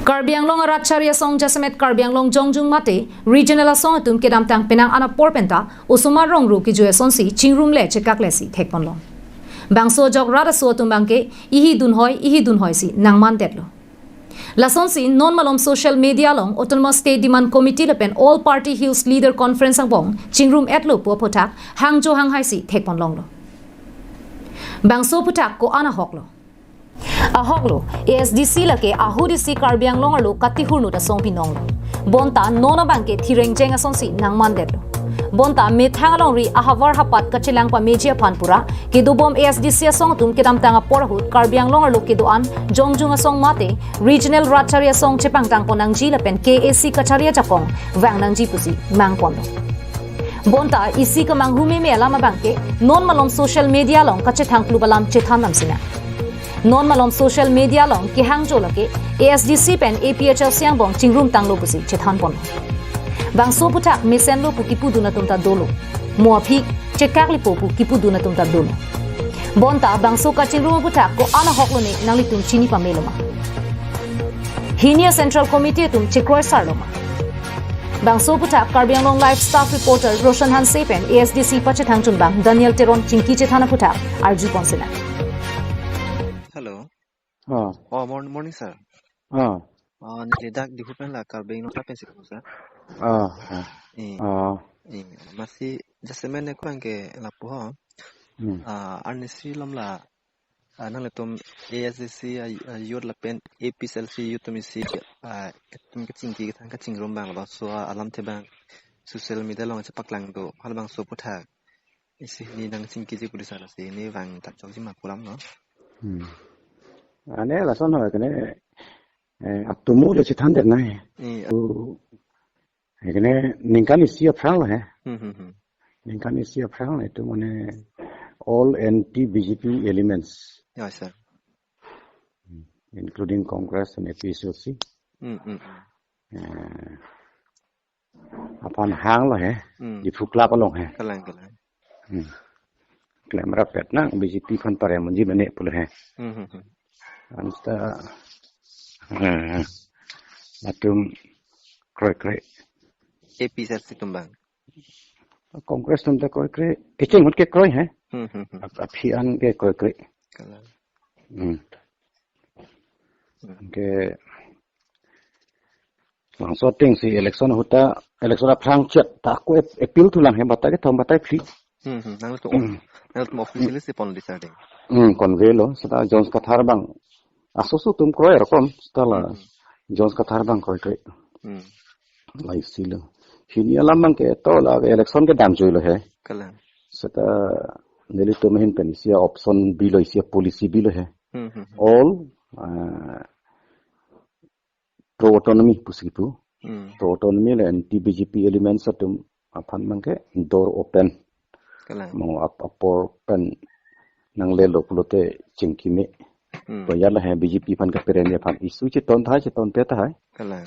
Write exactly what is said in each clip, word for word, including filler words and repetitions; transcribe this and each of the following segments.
Karbi Anglong arat chari asong jasemet Karbi Anglong jongjung mate regional asong atum kedamtang penang an apor penta osomar rongru kejui asonsi chingrumle chekaklesi thekponlong. Bangso ajok rat aso atum abangke ihi dunhoi ihi dunhoisi nangmandetlo. Lasonsi non malom social media along Autonomous State Demand Committee lapen All Party Hills Leader Conference angbong chingrum-etlo pu aphuthak hangjo hanghaisi thekponlonglo. Bangso aphuthak ko-an ahoklo? Ahoklo, A S D C lake ahut isi Karbi Anglong arlo katihurnut asong binonglo. Bonta non abangke thirengjeng asonsi nangmandetlo. Bonta methang alongri ahavar hapat kachelang pameji aphan pura kedobom A S D C asong atum kedamtang apor ahut Karbi Anglong arlo kedo-an jongjung asong mate regional rat chari asong chepangtangpon nangji lapen K A C kachari ajakong vang nangji pusi mangponlo. Bonta isi kemanghu meme alam abangke non malom social media along kachethang klub alam chethan damsinang. Non malom social media along kehangjo lake A S D C pen A P H L C angbong chingrumtanglo pusi chethanpon. Bangso aphuthak mesenlo pu kipudun atum ta dolo. Mo aphi chekaklipo pu kipudun atum ta dolo. Bonta bangso kachingrum aphuthak ko-an ahoklo ne nanglitum chini pamelo ma? Hini a Central Committee atum chekroisarlo ma? Bangso aphuthak Karbi Anglong Live staff reporter Roshan Hanse pen A S D C pachethang chunbang Daniel Teron chingki chethan aphuthak arjuponsinang. Hello. Ah. Oh, morning, morning, sir. Ah. Ah, neli dak Diphu pen la Karbi Anglong ta pensi ko, sir. Ah, ah. Eh. Ah. Eh, masi jasemet ne ko abangke lapu ho. Hmm. Ah, arnisi alam la, ah, nanglitum A S D C, ah, ah, youth lapen A P H L C youth atum isi, ah, atum kachingki kethan kachingrum abang laso, ah, alamthe abang social media along chepaklangdo, halabangso aphuthak isi ne nangchingkiji pu sir, lasi ne vang ta chokji ma pu alam, no? Hmm. Ane lason ho kene, eh, atumu le chethan det nai. Iya. Tu, eh, kene ningkan isi aphrang lo he. Hmm, hmm, hmm. Ningkan isi aphrang lo itum mane all anti B J P elements. Ya, sir. Hmm. Including Congress and A P H L C. Hmm, hmm, hmm. Eh, aphan hanglo he. Hmm. Diphu Club along he. Kalang, kalang. Hmm. Klemrap pet nang B J P aphan parem unji mene pulo he. Hmm, hmm, hmm. Ansta, eh, atum kroikroi. A P H L C atum abang. Congress atum ta kroikroi. Kecheng ahut ke kroi he. Hmm, hmm, hmm. Ap-, aphi an ke kroikroi. Kalang. Hmm. Hmm. Ke Bangso atengsi election ahut ta, election aphrang chet ta ako ap-, appeal thulang he batai kethom batai phli. Hmm, hmm. Nangtum, hmm, nangtum officially si pon di sarding. Hmm, convey lo, seta Jones Kathar abang. Asoso atum kroi rokom, seta la Hmm. Jones Kathar abang kroikroi. Hmm. La isi lo. Hini alam abangke to la election kedam jui lo he. Kalang. Seta nelitum ahin pen isi option bi lo, isi policy bi lo he. Hmm, hmm, hmm. All, ah, pro-autonomy pusi pu. Hmm. Pro-autonomy le anti B J P elements atum aphan abangke door open. Kalang. Mo ap-, apor pen nanglelo pulote chingki me. Hmm. To ya la he B J P aphan kapereng aphan issue cheton thai cheton pe thai. Kalang.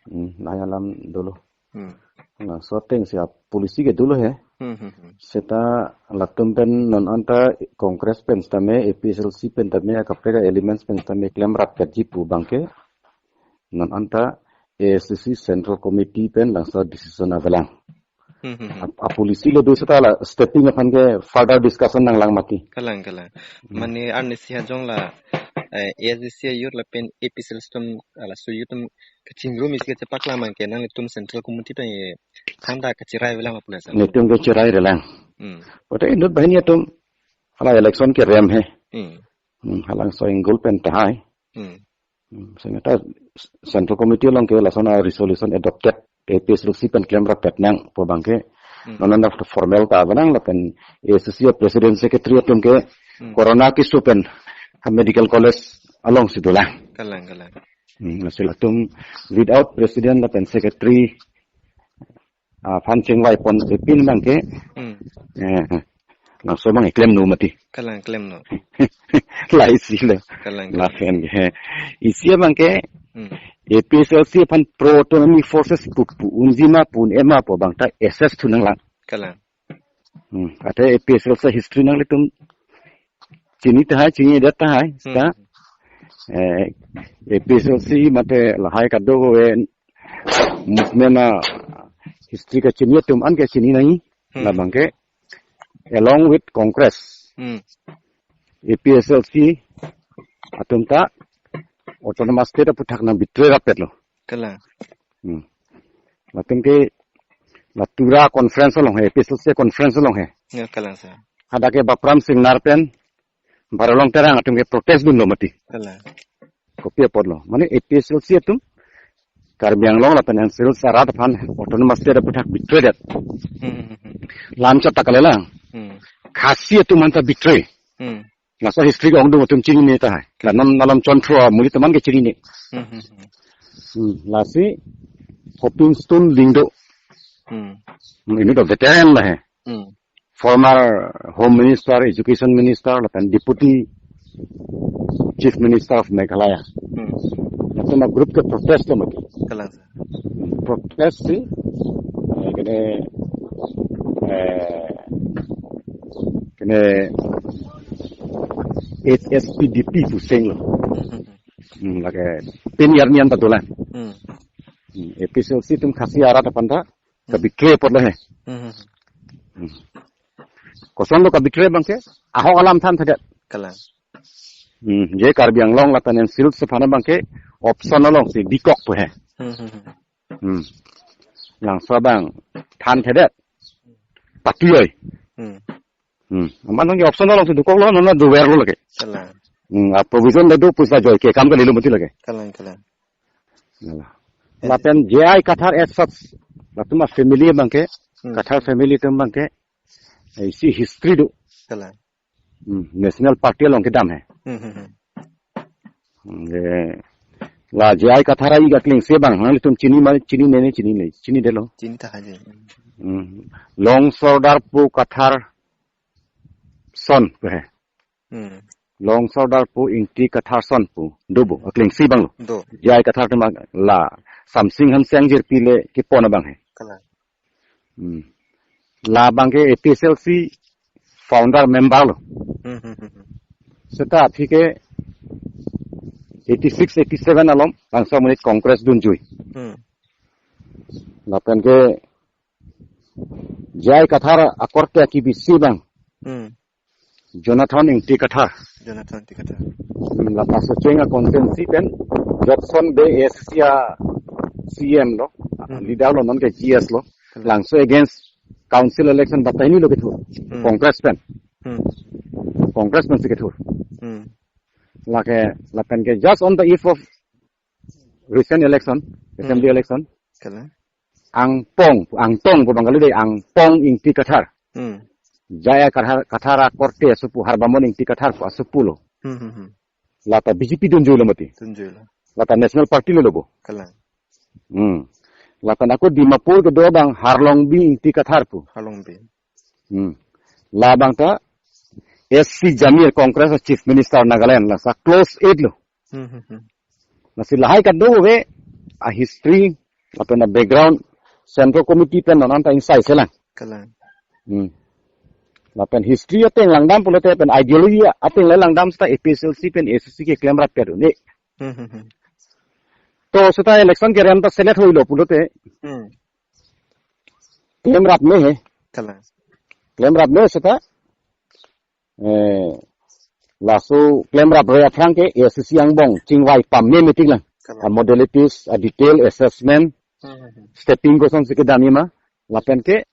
Hmm, nai alam dolo. Hmm. Laso atengsi a policy ke dolo he. Hmm, hmm, hmm. Seta latum pen non anta Congress pen sitame, A P H L C pen tame, akaprek a elements pen sitame klemrap katji pu abangke non anta A S D C Central Committee pen laso decision avelang. Hmm, hmm, hmm. A, a policy le do seta la stepping aphan ke further discussion nanglang mati. Kalang, kalang. Hmm. Mane arnisi hajong la, eh, A S D C youth lapen A P H L C atum, ah, laso youth atum kachingrum isi kachepaklang abangke nanglitum Central Committee pen ye thangta kachirai avelang ma pu sir? Netum kachirai relang. Hmm. Pote inut banghini atum hala election kerem he. Hmm. Hmm, halabangso angle pen tahai. Hmm. Hmm, sehingga ta Central Committee along ke lason a resolution adopted A P H L C pen klemrap pet nang pu abangke. Hmm. Non anta formal ta avelang lapen A S D C a president secretary atum ke Hmm. Corona kisu pen ha medical college alongsi dolang. Kalang, kalang. Hmm, lasi latum without president lapen secretary, ah, aphan chingvaipon si pin abangke. Hmm. Eh, laso abang klemnon mati. Kalang, klemnon. La isi lo. Kalang, kalang. Lapen ke isi abangke, hmm, A P H L C aphan pro-autonomy forces pu, pu unji ma pu un-e ma pu abang ta assess thu nanglang. Kalang. Hmm, athe A P H L C history nanglitum chini tahai, chinidet tahai, hmm, ta. Eh, A P H L C mate lahai kadokave movement a history kachini atum an ke chini nangji. Hmm. Labang ke along with Congress. Hmm. A P H L C atum ta autonomous state aputhak nang betray rapetlo. Kalang. Hmm. Latum ke la Tura conference along he, A P H L C conference along he. Ya, kalang sir. Hadak ke Bapram Singnar pen Barolong Terang atum ke protest dunlo mati. Kalang. Kopi apotlo. Mane A P H L C atum Karbi Anglong lapen N C Hills arat aphan autonomous state aputhak betray det. Hmm, hmm, hmm. Lam chot ta kalilang. Hmm. Khasi atum anta betray. Hmm. Laso history ke ongdung atum chinine tahai. La non alam chontro muli teman ke chinine. Hmm, hmm, hmm. Hmm. Lasi Hoping Stone Lyngdoh. Hmm. Hmm, ini to veteran lah he. Hmm. Former Home Minister, Education Minister, lapen Deputy Chief Minister of Meghalaya. Hmm. Latum a group ke protest lo mati. Kalang sir. Protest si, eh, kene, eh, kene H S P D P pusing lo. Hmm. Hmm, lake pin yarni anta dolang. Hmm. Hmm, A P H L C atum khasi arat aphan ta, hmm, kabetray apotlo he. Hmm, hmm, hmm. Hmm. Kosonlo kabetray abang ke, ahok alam thanthedet. Kalang. Hmm, je Karbi Anglong lapen N C Hills aphan abang ke option alongsi bikok pu he. Hmm, hmm, hmm. Hmm. Langso abang thanthedet. Patuyoi. Hmm. Hmm. Amat nang option alongsi dokoklo, non doverlo lake. Kalang. Hmm, a provision le do pusi ajoike kam kalilo mati lake. Kalang, kalang. Nala. Eh. Lapen J I Kathar as such, latum a family abang ke, hmm, Kathar family atum abang ke, eh, isi history do. Kalang. Hmm, National Party along kedam he. Hmm, hmm, hmm. Hmm, eh, la J I Kathar a-ik aklengsi abang, nanglitum chini ma, chinine, chinine, chinidetlo. Chini tahai je. Hmm. Long Sardar pu Kathar son pu he. Hmm. Long Sardar pu Ingti Kathar son pu. Do bo, aklengsi abang lo. Do. J I Kathar atum la Samsing Hangsing jirpi le kepon abang he. Kalang. Hmm. Labang ke A P H L C founder member lo. Hmm, hmm, hmm, hmm. Seta aphi ke eighty six, eighty seven along, langso amonit Congress dunjui. Hmm. Lapen ke J I Kathar akorte akibisi abang. Hmm. Jonathan Ingti Kathar. Jonathan Ingti Kathar. Hmm, la Pasocheng a constituency pen Judson Bey A S C a C M lo, hmm, leader lo non ke G S lo. Hmm. Langso against council election batai ni lo kethur. Hmm. Congress pen. Hmm. Congress pensi kethur. Hmm. Lake, lapen ke just on the eve of recent election, hmm, assembly election. Kalang. Angpong, Angtong pu abang kali dei, Angpong Ingti Kathar. Hmm. J I Kathar, Kathar akorte asopo, Harbamon Ingti Kathar pu asopo lo. Hmm, hmm, hmm. Lata B J P dunjuilo mati. Dunjuilo. Lata National Party lo lo bo. Kalang. Hmm. Lata nako Dimapur kedo abang Harlongbi Ingti Kathar pu. Harlongbi. Hmm. Labang ta S C Jamir, Congress Chief Minister Nagaland, lasa close aide lo. Hmm, hmm, hmm. Lasi lahai kadokave a history lapen a background Central Committee pen non anta ingsai selang. Kalang. Hmm. Lapen history ateng langdam pulote pen ideology ateng le langdam seta A P H L C pen A C C keklem rap kedo ne. Hmm, hmm, hmm. To seta election kerem ta select hoilo pulote. Hmm. Klem rap me he. Kalang. Klem rap me seta. Eh, laso klem rap re aphrang ke A C C angbong chingvai pame meeting lang. Kalang. A modalities, a detail assessment, hmm, hmm, hmm, stepping kosonsi kedam ma, lapen ke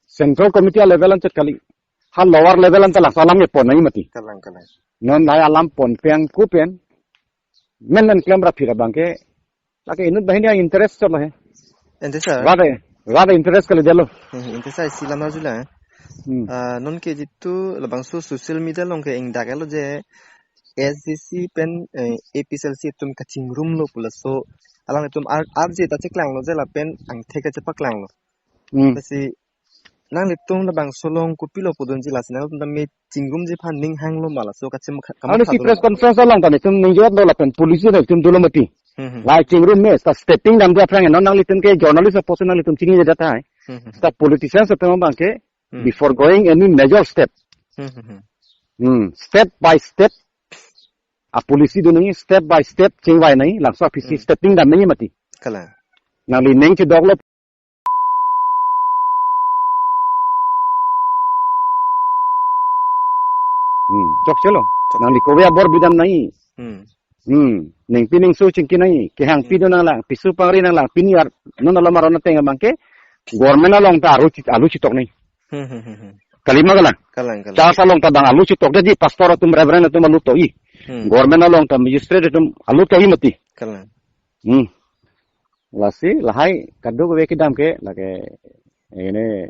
Central Committee a level an chet kali. Ha lower level an ta laso alam kepon nangji mati. Kalang, kalang. Non lahai alam pon pen ko pen. Men men klem rap phira abang ke. Lake inut banghini a interest chot lo he. Ante sir. Rada, rada interest kali detlo. Hmm, ante sir, isi lam arjulo. Hmm. Ah, non ke jitu labangso social media along ke ingdak lo je A C C pen, eh, A P H L C atum kachingrumlo pu laso alanglitum ar-, arje ta cheklanglo je lapen angthek ta chepaklanglo. Hmm. Lasi nanglitum labangso along kopilo pudunji lasi nanglitum tame chingrumji aphan ning hanglo ma laso kachim ka-, kamatha. Ano si press conference along ta netum ningjot lo lapen policy netum dolo mati. Hmm, hmm. Lahai chingrum me seta stepping damde aphrang non nanglitum ke journalist apot nanglitum chinidet tahai. Hmm, hmm, hmm. Seta politicians atum abang ke, hmm, before going any major step. Hmm, hmm, hmm. Hmm, step by step a policy do nangji, step by step chingvai nangji, langso aphi si Hmm. stepping dam nangji mati. Kalang. Nangli ning chedoklo. Hmm, chokchelo. Chok. Nangli kove abor bidam nangji. Hmm. Hmm, ningpi ningso chingki nangji. Kehang Hmm. pido nanglang, piso pangri nanglang, pini ar, non alom aron ateng abang ke, government along ta alu chi-, alu chitok nangji. Hmm, hmm, hmm, hmm. Kalima kalang. Kalang, kalang. Church along ta bang alu chitokdetji, pastor atum, reverend atum alu tokji. Hmm. Government along ta magistrate atum alu tokji mati. Kalang. Hmm. Lasi lahai kadokave kedam ke lake ini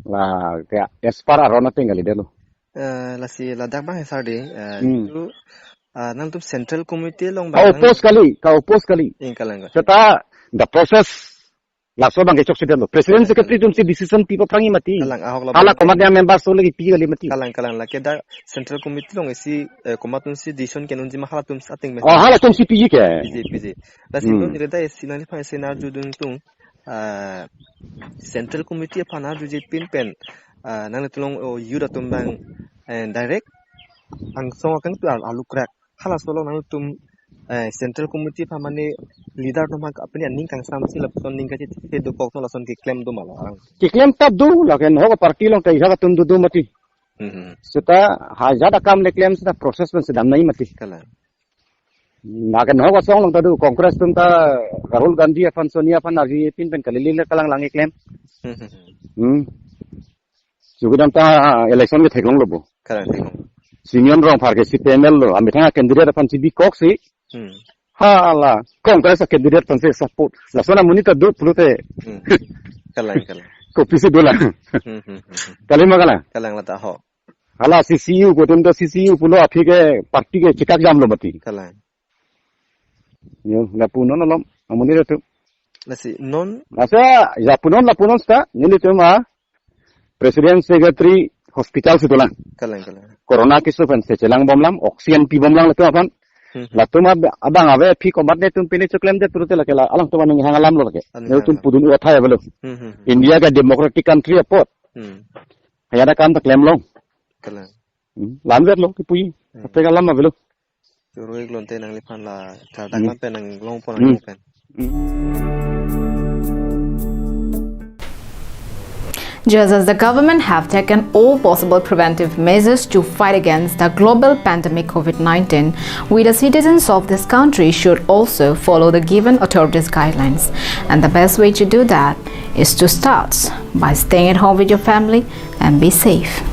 lake as per aron ateng kalidetlo. Eh, lasi ladak abang sir dei, eh, Hmm. itu, ah, nangtum central committee along abang nang- Ka-oppose kali, ka-oppose kali. Ing kalang, kalang. Seta the process laso abang ke chokchedetlo. President, kalang, secretary atum si decision pi paphrang nangji mati. Kalang, ahok la hala abang komat ke- ya member so lagi pi kali mati. Kalang, kalang, lake dak central committee along isi, eh, komat atum si decision ke-unji ma halatum si ateng mes. Oh, halatum si piji ke. Piji, piji. Lasi Hmm. non reda isi nangliphan isi arjudun tung, ah, central committee aphan arjuji pin pen, ah, nanglitum along, oh, youth atum abang, eh, direct angsong akangtui al-, alu krak. Halaso along nangtum, eh, central committee aphan mane leader atum aphan apini aning kangsam si lapuson aning kachethedokok atum lason keklem do ma la? Keklem ta do, lapen ho party along ta ihak atum do do mati. Hmm. Seta hajat akam le klem seta process pen sedam nangji mati. Kalang. Lapen ho asong along ta do, Congress atum ta Rahul Gandhi aphan, Sonia aphan arjuje pin pen kalili le kalang lang keklem. Hmm, hmm, hmm. Hmm. Sugidam ta election ke theklonglo bo. Kalang, theklong. Simeon Rongphar ke C P M L lo, amethang candidate aphan si bikok si. Hmm. Hala, Congress a candidate aphan si support. Lason amonit ta do pulote. Hmm. Kalang, kalang. Kopisi dolang. Hmm, hmm, hmm, hmm. Kalima kalang. Kalang lata ho. Hala C C U, kotum ta C C U pulo aphi ke party ke chekak jamlo mati. Kalang. Yo, lapu non alom, amonit atum. Lasi non? Asa, lapu non, lapu non seta, nelitum a president secretary hospital si dolang. Kalang, kalang. Corona keso pen si chelang bomlang, oxygen pi bomlang latum aphan. Hmm, hmm. Latum ab-, abang ave aphi komat netum pine choklemdet pulote lake la, alangtum aning hang alamlo lake. Aning hang alam. Netum pudun uathai avelo. Hmm, hmm, hmm. India ke democratic country apot. Hmm. Hajat akam ta klemlong. Kalang. Hmm. Lamvetlo kipuji. Hmm. Apek alam avelo. Choro-ik lonte nangliphan la thardak Hmm. lam pen nanglongpon Hmm. nang pen. Hmm. Just as the government have taken all possible preventive measures to fight against the global pandemic covid nineteen, we, the citizens of this country, should also follow the given authorities' guidelines. And the best way to do that is to start by staying at home with your family and be safe.